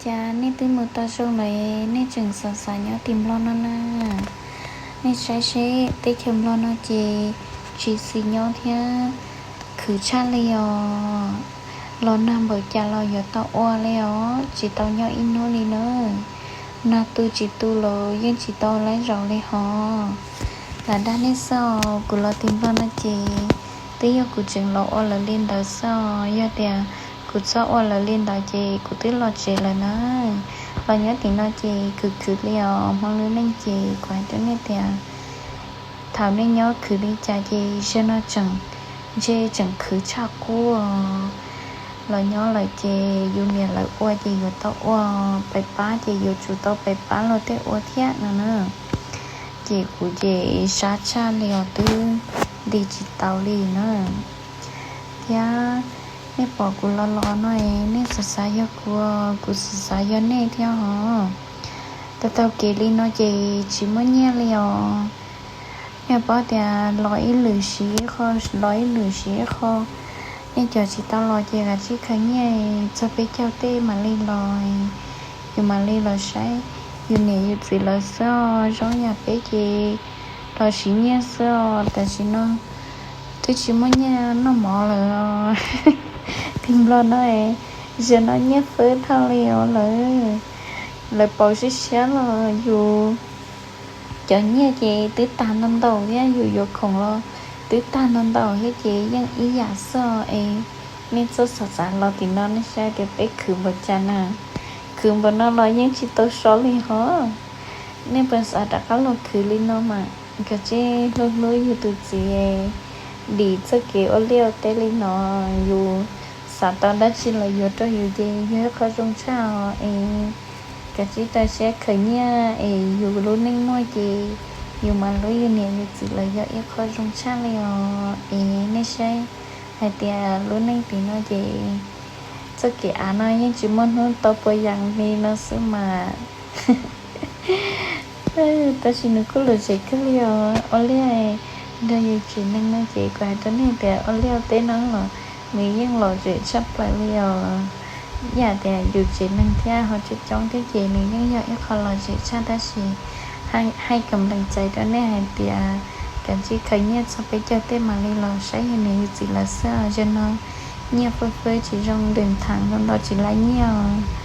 Cas nej twb mus tau zoo lawm, nej tseem xav xav nyob tim Nplog no na? Nej saib seb, teb chaws Nplog no ces tsis xis nyob thiab khwv tshaj li os. Los nag npaum cas los yuav tau ua li os, tsis tau nyob ib hnub li na. Nag tu tsis tu los yeej tsis tau laib zaum li hos. Lam dag nej xwb os, kuv los tim Nplog no ces twb yog kuv tseem los ua lawv li ntawd xwb os. Yog tias kuv txhob ua lawv li ntawd ces kuv twb los tsev lawm na. Los nyob tim no ces khwv khwv li os, Hmoob lub neej ces kuv hais rau nej tias thaum nej nyob khwv li cas ces zaum no tseem, ntshe tseem khwv tshaj qub. Los nyob lawm ces yus niam lawv ua ces yuav tau ua, pais pab ces yuav tsum tau pais pab luag tej ua thiab no na. Ces kuv ces sab tshaj li os, twb nti tsis tau li na. Thiab nej pom kuv los los no es nej xav xav yog kuv, kuv xav xav yog nej thiab hos. Tau tau kev li no ces tsis muaj nyiaj li os. Nej paub tias los ib lwm siv ib qho, los ib lwm siv ib qho. Nej cov tsis tau los ces kav tsij khaws nyiaj txog peb caug tej mam li los, yus mam li los saib yus niam yus txiv lawv xwb os. Zoo yam peb ces los siv nyiaj xwb os, tam sim no twb tsis muaj nyiaj noj mov lawm. Tim Nplog no, zaum no nyiaj fwb dhau li os lawm. Lawv pauv siab siab los yus cov nyiaj ces twb tag ntau ntau thiab, yus yuav khoom los twb tag ntau ntau thiab ces yeej ib yam xwb es. Nej txhob xav xav los tim no nej saib tias peb khwv npaum cas na. Khwv npaum no los yeej tsis tau so li hos. Nej puas xav rov qab los khwv li no mas? Kav tsij hlub hlub yus tus txiv, dim txoj kev ua liaj ua teb li no. Yus xav tau dab tsi los yuav rau yus ces yog ib qho zoo tshaj os es. Kav tsij rau siab khaws nyiaj es yus lub neej muaj ces yus mam hlub yus niam yus txiv lawv yog ib qho zoo tshaj li os es. Nej saib hais tias lub neej tim no ces txoj kev av no yeej tsis muaj hnub tau puas yas li no xwb mas. Tab sis nws kuj lom zem kawg li os. Ua liaj nrog yus tsev neeg no ces kuv hais rau nej tias ua liaj ua teb no los nws yeej lom zem tshaj plaws li os. Yam tias yus tsev neeg thiab ho coob coob thiab ces nws yeej yog ib qho lom zem tshaj, tab sis haj kam lees txais rau nej hais tias kav tsij khaws nyiaj txog peb caug tej mam li los saib yus niam yus txiv lawv xwb os. Zaum no nyiaj fwb fwb tsis zoo, nws tham ntau ntau tsis laib nyiaj os.